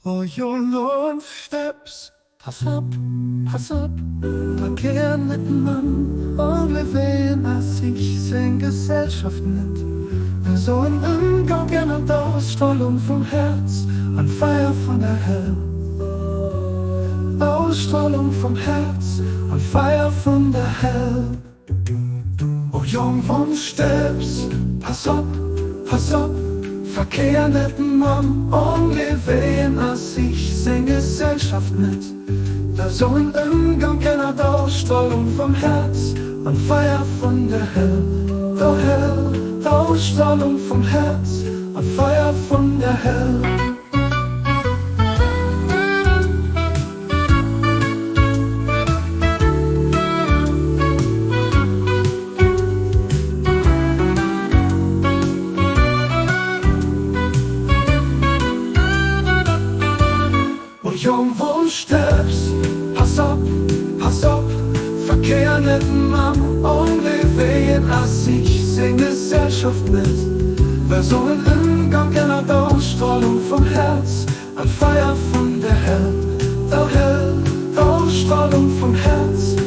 O jong und steps, pass op, pass op, Verkehr net mam Only as ich seng Gesellschaft net. Wer so en Ëmgang ännert d'Ausstrahlung vum Herz an Feier vun der Hell. Ausstrahlung vum Herz an Feier vun der Hell. O Jong von Steps, pass op, pass op, Verkehr net mam Only ween ass ich seng Gesellschaft net. Well sou en Ëmgang ännert d'Ausstrahlung vum Herz an Feier vun der Hell, der Hell, d'Ausstrahlung vum Herz an Feier vun der Hell. O Jong wou stërbs, pass op, pass op, verkéier net mam Only wéi en ass ich seng Gesellschaft net, well sou en Ëmgang ännert d'Ausstrahlung vum Herz an d'Feier vun der Hell, der Hell, d'Ausstrahlung vum Herz.